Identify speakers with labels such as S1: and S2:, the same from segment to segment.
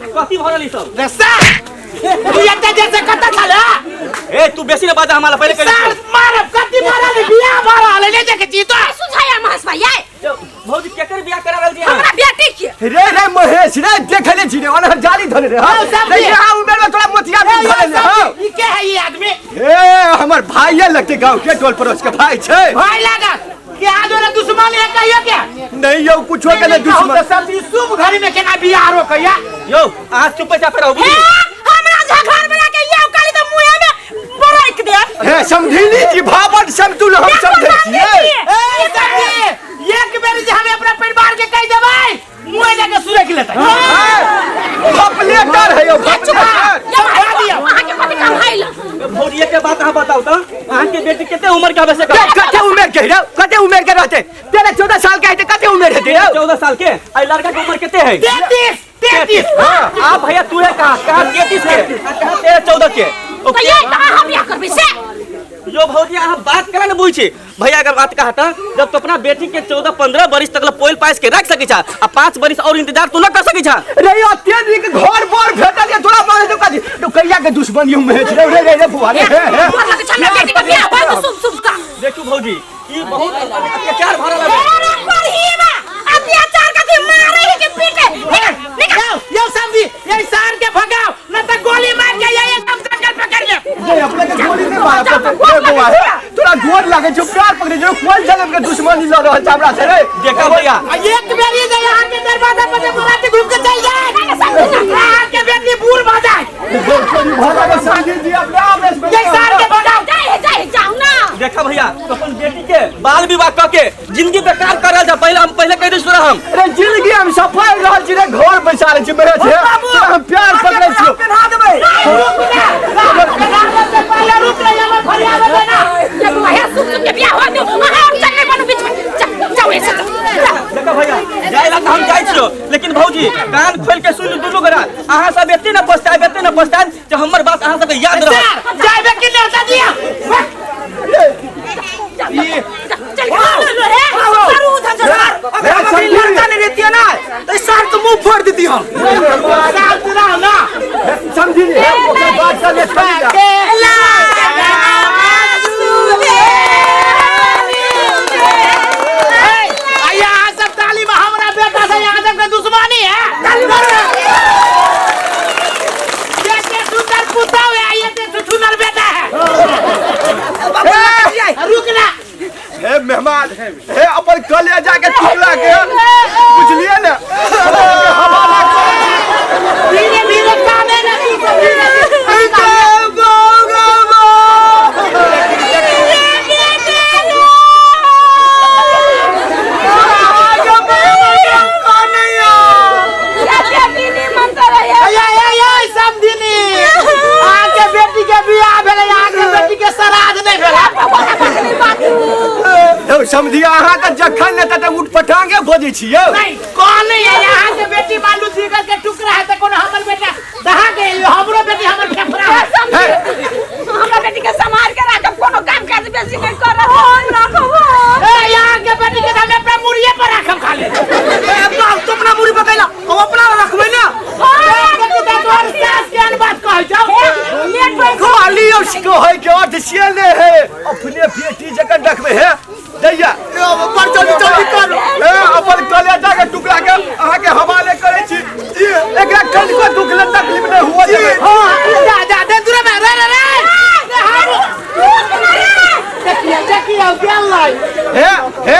S1: कथी भऽ रहल ई सब
S2: रे सार तू एते देर से कतऽ छल
S1: ए तू बेसी ने बाजा हमारा पहिले कहि
S2: सार मारब कथी भऽ रहल बियाह भऽ रहल है नहीं देखे छी तो
S3: सुझाया महेश भाई ये
S1: भौजी केकर बियाह करा रहल छी अहाँ?
S3: हमरा बेटी के
S4: रे रे महेश रे देखले छी रे ओनहर जाली धरे रे हां
S2: सब
S4: रे यहाँ उमेर में तोरा मोतिया भी धरे रे हां
S2: ई के है ई आदमी
S4: ए हमर भाई लगते गांव के टोल पड़ोस के भाई छै
S2: भाई लागत के आज वाला दुश्मन है कहियो के
S4: नहीं यौ कुछो के नहीं
S2: कहू
S4: दुश्मन
S2: तो सब ई शुभ घड़ी में केना बियाह रोकैया
S1: यौ अहाँ चुप चाप रहू
S3: हे
S1: बुझली
S3: हमरा झगड़ बना के ये काली तो मुंह में बरक दे
S4: हे समझिनी जी भावट समतुल हम समझै छियै
S2: ए सखी एक बेर जे हम अपना परिवार के कहि देबै मुंह जाके सुरख लेतै
S4: भपलेटर है यौ भपलेटर
S2: समझा दियौ
S3: अहाँ के कथी काम है
S1: भौजी एक बात अहाँ बताउ तऽ अहाँके बेटी कते उम्र के हवे से
S4: रे, कते उमेर के रे कते उमेर के रहते 13 14 साल के हेतै कते उमेर हेतै रे
S1: 14 साल के आ ई लड़का के उम्र कते है
S2: 33 33
S1: आप भैया तू है कहाँ कहाँ 33 के आ कहाँ 13 14 के
S3: तो ये कहाँ हम बियाह करबै से
S1: यो भौजी अहाँ बात करा ने बुझ छी भैया अगर बात कहा था जब तो अपना बेटी के 14 15 बरिस तक ला पोइल पाइस के रख सकी छा आ 5 बरिस और इंतजार तू न कर सकी छा
S4: रे अत्यधिक घर बर भेटल ये तोरा मारे तो काजी तो कहिया के दुश्मन you में रे रे रे रे बुआ रे हे, हे।
S3: मर लगे छल बेटी के बियाह भइल शुभ शुभ का
S1: देखू भौजी ई बहुत अत्याचार भरल है
S3: अरे पढ़ीवा अत्याचार कथी मारे है कि पीटे निकल निकल
S2: यौ यौ समझी ये सार के भगाओ न त गोली मार के ये एकदम जंगल पकड़ ले
S4: रे अपने के गोली नहीं मारा रे बुआ हे तोरा गोर लागे छौ प्यार पकड़े छौ कोन जन्म के दुश्मनी लड़ रहल छै हमरा से रे
S1: देखा भैया
S2: आ एक बेर ये जे यहाँ के दरवाजा पर से बाराती घूम के चल जाए यहाँ के बेटी बूढ़ भ जाए
S4: भगा के समझी जी अपने आप
S2: ये सार के भगाओ
S3: जाए जाए जाओ ना
S1: देखा भैया तो अपन बेटी के बाल विवाह क के जिंदगी बेकार कर रहल छा पहले हम पहले कह दे सुना हम
S4: रे जिंदगी हम सफाई रहल छी रे घर बैसा रहल छी मेरे छे तोरा हम प्यार पकड़े छियो
S5: पेन्हा देबै
S2: रुक ना से पहले रुक ना हमर फरियाद देना
S3: ये बुआ है शुभ शुभ के बियाह हो दो अहाँ और चल नहीं बनू बीच में जाओ जाओ ऐसे जाओ
S1: देखा भैया जाय ला तऽ हम जाइ छियो लेकिन भौजी कान खोल के सुन दुनू गोरा अहाँ सब एते न पछताएब एते न पछताएब जे हमर बात अहाँ सबके याद रहत
S2: सर जाइबे कि नहीं दिया
S3: चल लो लो रे करू उधर जा
S5: अगर हम अभी लड़का नहीं रहती ना तो इस सार के मुंह फोड़ देती हम
S2: साल तू ना
S4: समझी रे ओकर बात चले चली जा
S2: यहाँ सब ताली में हमरा बेटा से यहाँ सबके दुश्मनी है ये सुंदर पुता है ये सुंदर बेटा है रुक ना
S4: हे मेहमान हे अपन कलेजा के टुकड़ा के बुझलिए ने हवाला करै छी।
S2: धीरे धीरे काने ना तू सब धीरे धीरे
S4: गो, गो, गो।
S2: ए ए ए समधिनी अहाँके बेटी के बियाह भेलै अहाँके बेटी के श्राद्ध नहि भेलै
S4: यौ समझिए अहाँके जखन ने तते उठ पटांगे बजै छी यौ
S2: नहीं कौन नहीं है यहाँ के बेटी मालू जिगर के टुकड़ा है तो कोनो हमर बेटा दहा के हमरो बेटी हमर फेफड़ा है
S3: हमरा बेटी के संभाल के राखब कोनो काम काज बेसी नहीं करब राखब
S2: ए यहाँ के बेटी के हम अपना मुड़िए पर राखब खाली
S5: ए, बाप तो अपना मुड़ी पकैला हम अपना रखबै ना
S2: बेटी तो तोहर सास के अनबात कहै छौ
S4: खाली यौ कहै के अर्थ से ने है अपने बेटी जखन रखबै हे दैया
S5: पर जल्दी जल्दी करो
S4: हे अपन कलेजा के टुकड़ा के अहाँके हवाले करै छी एकरा कनिको दुख ले तकलीफ नहि हुआ देबै
S2: हां जा जा दे दूर में रे रे रे देखिए देखिए गेल लाई
S4: हे हे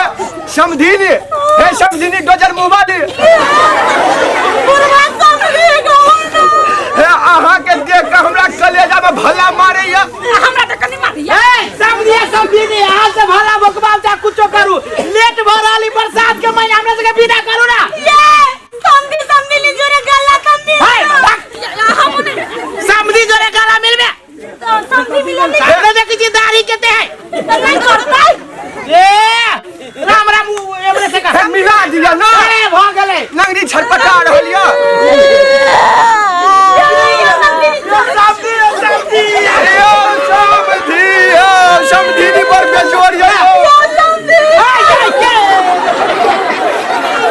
S4: समधिनी हे समधिनी डजर मोबाइल हे अहाँके देख के हमरा कलेजा में भला मारैया
S3: हमरा तऽ कनि मारिया
S2: ए समझिए समझिए यहाँ से भला बकवाल जा कुछो करू लेट भ रहल ई बरसात के महीना हमरा सबके विदा करू ना
S3: ये समधी समधी ली जोरे गला समधी
S2: हाय, भाग।
S3: हम नहीं
S2: समझी जोरे गला मिलबे
S3: समधी मिले नहीं
S2: हमरा देखै छी दाढ़ी केते है
S3: तऽ नहीं करतै
S2: ए राम राम एमरे से
S4: हे
S2: कह
S4: मिला दिया ना
S2: ए भ गेलै
S4: नंगरी छटपटा रहल यऽ
S2: समझी समझी
S4: अरे यौ समधी यौ समधिनी बड़ बेजोड़ यौ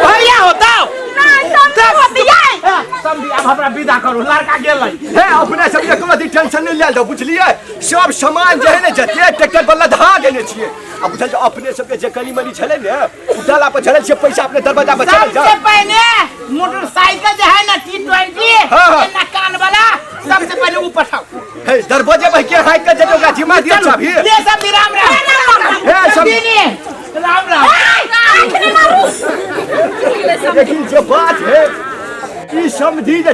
S2: भैया हमरा विदा करू लड़का गेलै।
S4: हे अपने सब के कोनो टेंशन नहीं लेल दो, बुझलिए? सब सामान जे है ने जते ट्रैक्टर पर लधा देने छिए। आ बुझल जो अपने सब के जे कनी मनी छले ने उ डाला पर झड़ल छिए पैसा अपने दरवाजा पर चल जा।
S2: सबसे पहले मोटरसाइकिल जे है ना T20
S4: हाँ।
S2: एना कान वाला सबसे पहले ऊ पठाओ।
S4: हे दरवाजे पर के हाइक के जे ओकरा जिम्मा दिया चाबी।
S2: ले सब राम राम।
S4: हे सब
S2: राम राम।
S4: लेकिन जे बात है ई समझी जे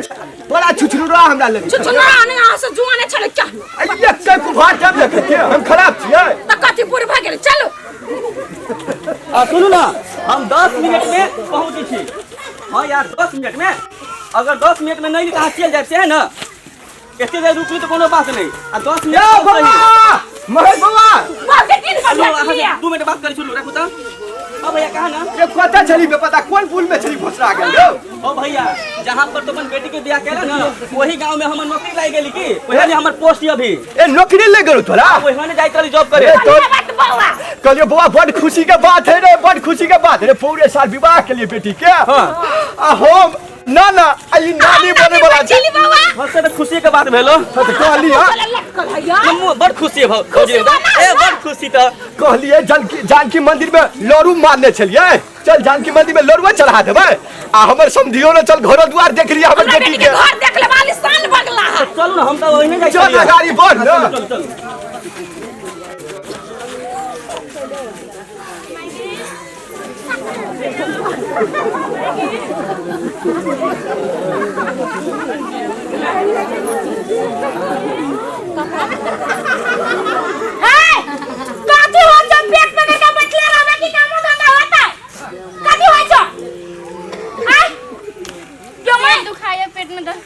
S4: बड़ा छुछुरा हमरा लगे।
S3: छुछुरा ने अहाँ से जुआने छले क्या?
S4: एक के कुभार जब देखे के हम खराब छिए।
S3: त कथी बुढ़ भ गेल चलो।
S1: आ सुनू ना हम 10 मिनट में पहुंची छी। हां यार 10 मिनट में अगर 10 मिनट में नहीं त चल जाए से है ना, एते देर रुकली तो कोनो बात नहीं। आ 10 मिनट
S4: ए बाबा महेश बाबा
S3: बाप के तीन बजे
S1: 2 मिनट बात करी सुनू रखू त। ओ भैया कहा ना
S4: ये कत छली बे पता कोन पुल में छली फसरा गेल यौ।
S1: ओ भैया जहां पर तो अपन बेटी के बियाह केला ना वही गांव में हमर नौकरी लागि गेली की ओहे में हमर पोस्ट अभी।
S4: ए नौकरी ले गेलौ तोरा?
S1: ओहे में जाइत रहली जॉब करे।
S4: तो
S3: बौआ
S4: कहलियो बौआ बड़ खुशी के बात है रे, बड़ खुशी के बात है रे, पूरे साल विवाह के लिए बेटी के।
S1: हां
S4: आ हम ना ना आई नानी बने वाला छै।
S3: बौआ
S1: हसे त खुशी के बात भेलो।
S4: त कहलिए
S1: हम बड़ खुशी भौ ए बड़ खुशी त
S4: कहलिए जानकी मंदिर में लड़ू मारने छलिए, चल जानकी मंदिर में लड़ुआ चढ़ा देबै आ हमर समधियो ने चल घरो द्वार देख लिया हमर बेटी के
S3: घर देख ले वाली सान बगला है।
S1: चलू ना हम त ओहिने जाइ
S4: चल ना गाड़ी बढ़ ना।
S1: चल चल
S3: कथी हो जो पेट पकड़ के बैठले रहबे की कामो धंधा होता है? कथी होय छो? आय क्यों मैं
S6: दुखाया पेट में दर्द।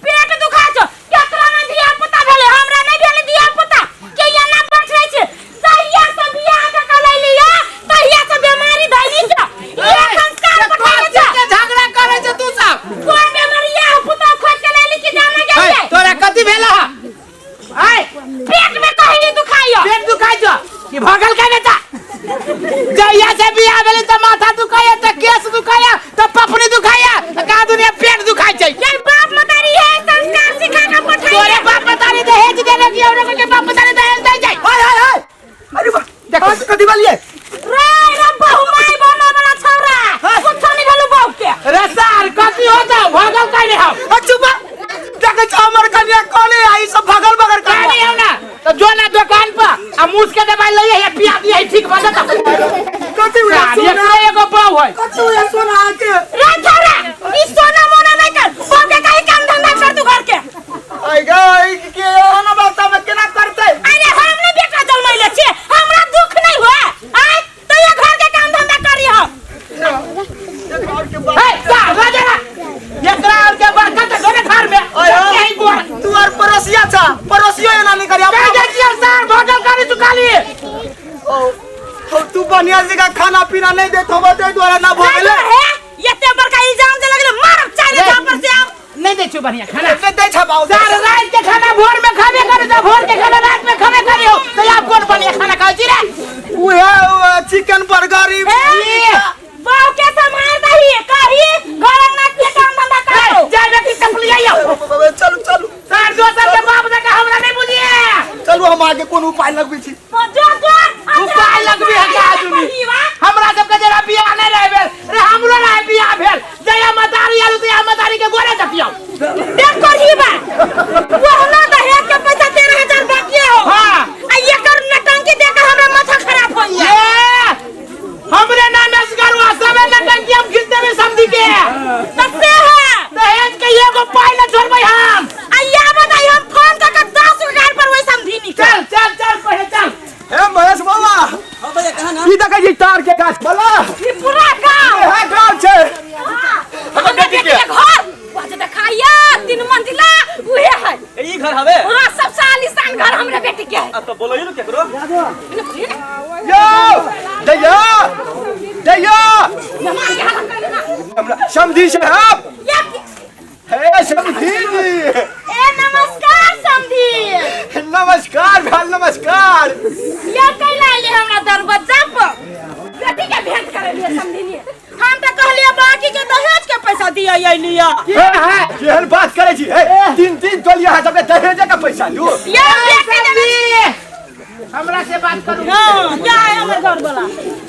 S3: पेट दुखा छो केकरा ना धिया पुता भेले हमरा नहीं भेले धिया पुता के एना बैठ रहे छे। तहिया से बियाह के कलै लिया तहिया से बीमारी धैली छो। ये संस्कार पठावे छो।
S2: के झगड़ा करे छे तू सब?
S3: कोन बीमारी या पुता खोज के लैली की जाने गेलिए?
S2: तोरा कथी भेला है? आय
S3: पेट में कहीं दुखाइयो।
S2: पेट दुखाइ छो कि भगल के बेटा? जहिया से बियाह भेलै त माथा दुखाइया त केस दुखाइया त पपड़ी दुखाइया त का दुनिया पेट दुखाइ छै।
S3: ये बाप मतारी है संस्कार सिखा के पठाई।
S2: तोरे बाप मतारी दहेज देने की औरे के बाप मतारी दहेज दै छै।
S5: हाय हाय हाय अरे वाह देखो कथी बोलिए
S3: रे रे बहु माई बने वाला छौरा कुछो नहीं भेलु बहु के।
S2: रे सार कथी होता भगल काहे नहीं हम?
S5: चुप देखे छ हमर कन्या कोने आई सब भगल बगर
S2: काहे नहीं हम ना तो जो ना दुकान पर आ मूस के दवाई लइए है पिया दिए ठीक भ जता।
S5: कथी हुआ
S2: सोना एगो बहु है।
S5: कथी हुआ सोना के?
S3: रे छौरा ई सोना मोना नहीं कर बहु के कहीं काम धंधा कर तू घर के।
S5: आई गई के ओना बात में केना करतै?
S3: अरे हम नहीं बेटा जन्मैले छी हमरा दुख नहीं हुआ आय तो ये घर के काम धंधा करी हम।
S2: ए सार राजा एकरा और के बरकत दोने घर में
S5: ओए तू और पड़ोसिया छा पड़ोसियो एना नहीं करिया।
S2: कह दे छियै सर भगल करी चुकाली।
S5: ओ हम तू बढ़िया जगह खाना पीना नहीं देत होबे ते द्वारा ना भ गेलै।
S3: हे एते बड़का इल्जाम जे लगले मारब चारे झापर से आब।
S2: नहीं दे छु बढ़िया खाना
S5: नहीं दे छ बाऊ।
S2: सर रात के खाना भोर में खाबे करे त भोर के खाना रात में खाबे करे हो त आप कोन बढ़िया खाना खाइ छी रे?
S5: उहे चिकन बर्गर ई
S3: बाऊ के संभाल दही कही घर अंगना के काम धंधा करो।
S2: जा बेटी चपली आइयो।
S5: चलू चलू
S2: सर दोसर के बाप जका हमरा नहीं बुझिए।
S5: चलू हम आगे कोन उपाय लगबै छी?
S3: जो जो
S2: उपाय लगबी है का आदमी हमरा सबके जरा बियाह नहीं रहे भेल रे हमरो रहे बियाह भेल जया मतारी आलू तया मतारी के गोरे दतियो
S3: देख करही बा वहना दहेज के पैसा 13000 बाकी हो।
S2: हां
S3: आ एकर नटंकी देख के हमरा माथा खराब हो गया।
S2: हमरे नाम असगरवा सबे नटंकी हम खींच देबे समझी के
S3: तब से है
S2: दहेज के एगो पाई न छोड़बै हम।
S3: आ या बताई हम फोन कर के 10 हजार पर वही समझी नी।
S2: चल चल चल पहले चल।
S4: हे महेश बाबा
S1: हां भैया कहा ना
S4: ई देखै छी तार के गाछ वाला
S3: ई पूरा गांव
S4: हे गांव छै
S3: हमर बेटी के घर वाह देखाइया 3 मंजिला उहे है
S1: ई घर हवे।
S3: हां सबसे आलीशान घर हमरे बेटी के है।
S1: अब तो बोलइयो न केकरो
S4: यो दैया दैया हमरा समधी साहब हे समधी जी
S3: ए नमस्कार समधी।
S4: नमस्कार भाई नमस्कार।
S3: ये कैला आइले हमरा दरवाजा पर बेटी के भेंट करे लिए समधी। हम त कहलिए बाकी के दहेज के पैसा दिया अइलिया।
S4: केहन बात करे देलियै अहाँ सबके दहेजे के पैसा लू
S3: ये बेटी देने
S2: हमरा से बात करू।
S3: हां, क्या है हमर घर वाला?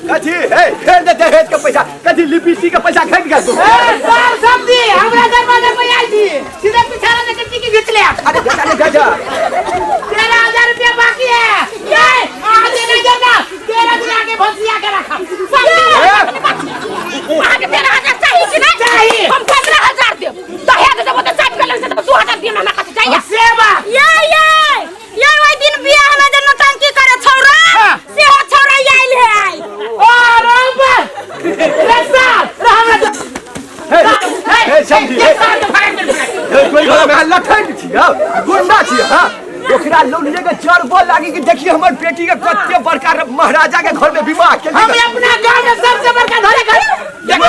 S4: कथी हे फेर दे दहेज के पैसा, कथी लिपस्टिक के पैसा घटि गेल तू?
S2: ए सर समझी हमरा दरवाजा पे आयल छी, सीधे पिछाड़ा से टिकी घिच ले।
S4: अरे बेटा ने जा
S2: 13,000 रुपया बाकी है। ये आज नहीं देना, 13 दिन आगे भंसिया के रखा।
S3: अहाँ के 13,000 चाही कि नहीं?
S2: चाही।
S3: हम 15,000 देब। दहेज देबो तऽ 60 के से 2,000 दिअ हमरा कथी चाहिए?
S2: सेवा
S3: ये ये ये ओइ दिन बियाह में जे नौटंकी करे छौरा,
S2: हाँ।
S3: सेहो छौरा आयल है आइ।
S2: ओ राम रे सर रे हमरा
S4: हे हे समझी हे हे कोई घर में लठैत छी हौ, गुंडा छी हां। ओकरा लौलिए के जरबो लागी कि देखिए हमर बेटी के कते बड़का महाराजा के घर में विवाह के
S2: हम अपना गांव में सबसे बड़का धरे घर देख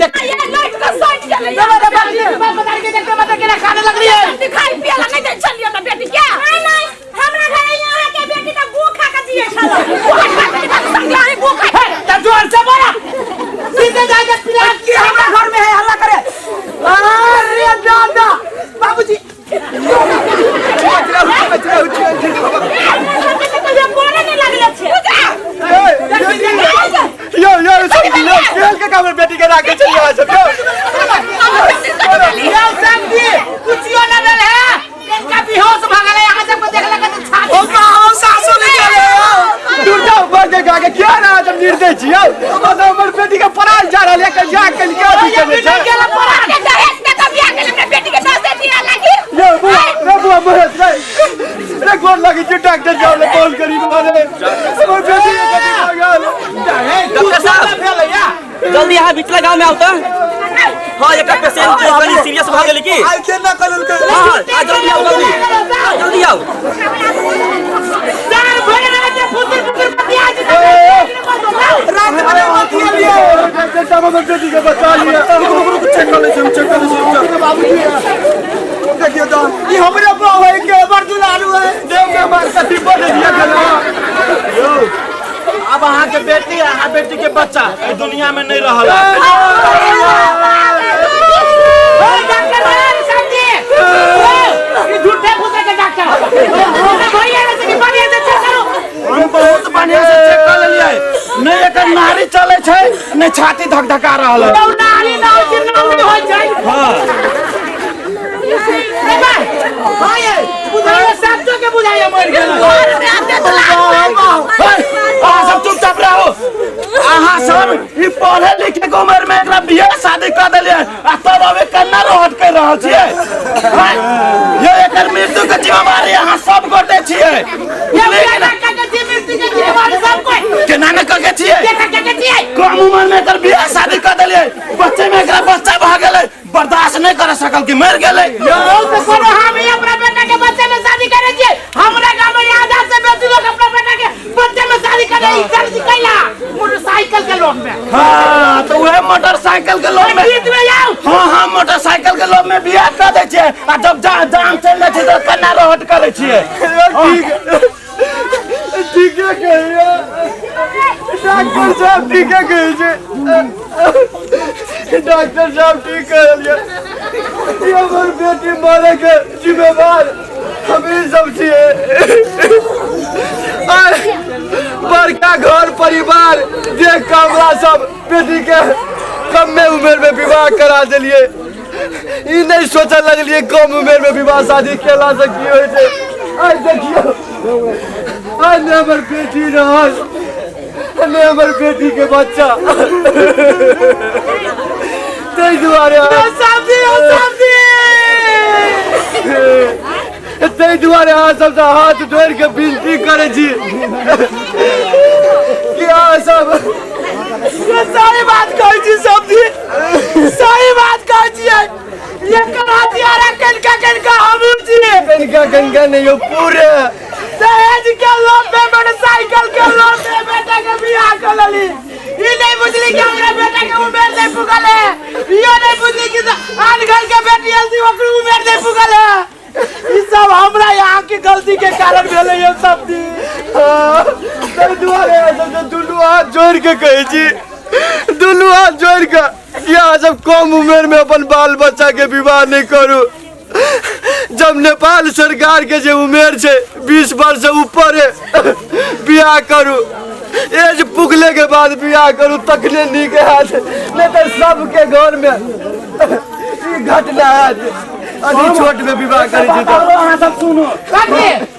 S2: देख
S3: ये लौट के सट गेलै।
S2: बात बता के देखते बता के खाने लग रही है।
S3: दिखाई पियला नहीं दै छलियै हमरा बेटी के। नहीं नहीं, हमरा घर यहाँ के बेटी तऽ गू खा के जियै छल। संगे गू खा
S2: हे त जोर से बोला, सीधे जाके पिला
S5: की हमरा घर में है हल्ला करे। अरे दादा बाबूजी
S3: बोले नहीं लगले छै।
S4: यो यो समझी यो खेल के काम बेटी के राखे चल जा सब यो।
S2: यो समझी कुछियो ना भेल है, इनका बेहोश भ गेलै। अहाँ सबके देखला के छाती
S5: ओ माँ सासु ने चले
S4: दूर जाओ बढ़ के आगे क्या ना जब निर्दय छी यौ मतलब हमर बेटी के पराल जा रहल है के जा के क्या
S2: ये
S4: दिक्कत
S2: भी
S4: छै।
S2: नहीं गेला परा।
S3: दहेज में तऽ बियाह केलक हमरा बेटी के दस दे दिया लागी।
S4: यो बुआ रे बुआ मरत रे रे गोर लागी छी डॉक्टर साहब ले कॉल करी मारे हमर बेटी के कथी भऽ गेल।
S1: डॉक्टर साहब जल्दी यहाँ बिचला गांव में आओ तो। हाँ एक पेशेंट कनी सीरियस भऽ गेलै की।
S5: आई के ना कलल के।
S1: हाँ हाँ जल्दी आओ जल्दी जल्दी आओ।
S2: सर भरे रहे के फुतर फुतर बतिया छी।
S5: रात में मत लिए
S4: डॉक्टर साहब हमर बेटी के बचा लिया।
S5: रुक रुक चेक कर ले चेक कर ले बाबूजी देखियो तो ई हमरे बहु है के बड़ दुलारू है।
S4: देव के मार कथी बन दिया गला।
S6: अब अहाँ के बेटी अहाँ बेटी के बच्चा एहि दुनिया में नहीं रहल।
S2: डॉक्टर समझी ई झूठे फूटे के डॉक्टर हमरा भैया ने से कि बढ़िया से चेक करू।
S6: हम बहुत बढ़िया से चेक कर लेलियै, नहीं एकर नाड़ी चले छै नहीं छाती धकधका रहल है।
S2: तो नाड़ी ना होइ छै, नाड़ी होइ छै।
S6: हां
S2: रे भाई हां ये बुझाइए साचो के बुझाइए मर गेल।
S6: अहाँ सब चुपचाप रहो। अहाँ सब ई पढ़े लिखे के उम्र में एकरा बियाह शादी कर देलियै आ तब अबे कन्ना रोहट कर रहल छियै। ये एकर मृत्यु के जिम्मेवारी अहाँ सब गोटे छियै।
S2: ये बेटा के जी मृत्यु के जिम्मेवारी सब कोई
S6: केना ने कह के छियै?
S2: के के छियै?
S6: कम उम्र में एकर बियाह शादी कर देलियै, बच्चे में एकरा बच्चा भऽ गेलै, बर्दाश्त नहीं कर सकल कि मर गेलै।
S2: यो तो कोनो हम ही अपना बेटा के बच्चे में शादी करे छियै। हमरा गांव में आधा से बेसी लोग अपना बेटा के बच्चे में शादी करे ई चल कैला मोटरसाइकिल के लोन में।
S6: हाँ तो वह मोटरसाइकिल के लोन में
S2: बीच में जाओ।
S6: हाँ हाँ मोटरसाइकिल के लोन में बियाह कर दै छियै आ जब जान चलि जाइ छै तऽ कन्ना रोहट करै छियै।
S4: ठीक ठीके कहियो डॉक्टर साहब, ठीके कहै छै डॉक्टर साहब, ठीक कहलियै। हमर बेटी मरे के जिम्मेवार हमही सब छियै। बड़का घर परिवार देख कऽ हमरा सब बेटी के कमे उम्र में विवाह करा देलियै। ई नहीं सोचऽ लगलियै कम उम्र में विवाह शादी केला से की होइ छै। आइ देखियौ आइ ने हमर बेटी रहल ने हमर बेटी के बच्चा। ताहि दुआरे ताहि दुआरे अहाँ सबसँ हाथ जोड़ि के विनती करै छी कि अहाँ सब
S2: सही बात कहै छी सब्जी, सही बात कहै छियै। एकर हथियारा कनिका कनिका हमहूँ छियै।
S4: कनिका कनिका नहीं यौ पूरे
S2: दहेज के लोभ में मोटरसाइकिल के लोभ में बेटा के बियाह कर लेली। ई नहीं बुझली कि हमरा बेटा के उम्र नहीं पुगल है। इहो नहीं बुझली कि आन घर के बेटी हल्दी ओकर उम्र नहीं पुगल है। ई सब हमरा यहाँ के गलती के कारण भेलै ये सब दिन।
S4: ताहि दुआरे अहाँ सबसँ दुनू हाथ जोड़ि के कहै छी, दुनू हाथ जोड़ि के कि अहाँ सब कम उम्र में अपन बाल बच्चा के विवाह नहीं करू। जब नेपाल सरकार के जे उमेर छै 20 वर्ष से ऊपर बियाह करू, एज पुगले के बाद बियाह करू तखने नीक हैत, नहीं तऽ सबके घर में ई घटना हैत। अभी छोट में विवाह करै छी तऽ
S6: अहाँ सब सुनू,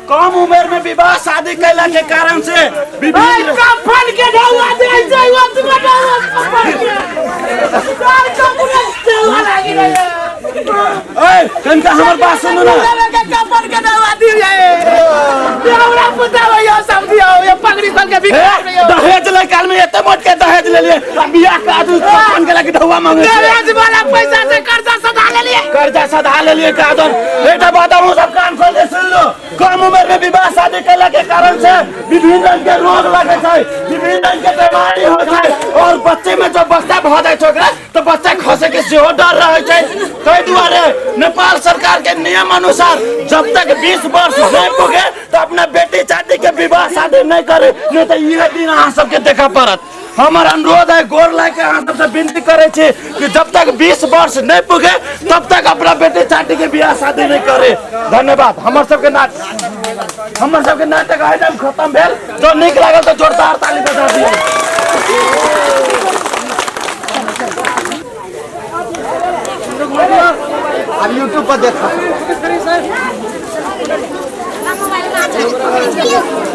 S6: कम उम्र में विवाह शादी कैला के कारण से विभिन्न
S2: कफन के ढौआ दे छै, ओतबे ढौआ कफन के दाल कफन ढौआ लागि रहै।
S6: ए कनिका हमर बात सुनू ना,
S2: कफन के ढौआ दिए हमरा पुता यो सब दियो, ये पगड़ी खोल के बिक
S6: दहेज ले काल में एते मोट के दहेज ले लिए, आ बियाह के आदमी कफन के लागी ढौआ मांगे छै।
S2: दहेज वाला पैसा से कर्जा सधा लेलिए,
S6: कर्जा सधा लेलिए कादन। एकटा बात हमहूँ सब कान खोल के सुन लो, कम उम्र में विवाह शादी कैला के कारण से विभिन्न रंग के रोग लगे छै, विभिन्न रंग के बीमारी होइ छै, और बच्चे में जब बच्चा भऽ जाइ छै ओकरा तऽ बच्चा खसे के सेहो डर रहै छै। ताहि दुआरे नेपाल सरकार के नियम अनुसार जब तक 20 वर्ष नहीं पुगे तऽ अपना बेटी चाटी के विवाह शादी नहीं करे, नहीं तऽ इहे दिन अहाँ सबके देखऽ पड़त। हमर अनुरोध है, गोर लाग के अहाँ सबसे विनती करे छी कि जब तक 20 वर्ष नहीं पुगे तब तक अपना बेटी चाटी के बियाह शादी नहीं करे। धन्यवाद। हमर सबके नाटक, हमर सबके नाटक एहिठाम खत्म भेल। जो नीक लागल तऽ जोरदार ताली बजा दियौ।
S5: अब यूट्यूब पर देखा।
S3: मोबाइल में।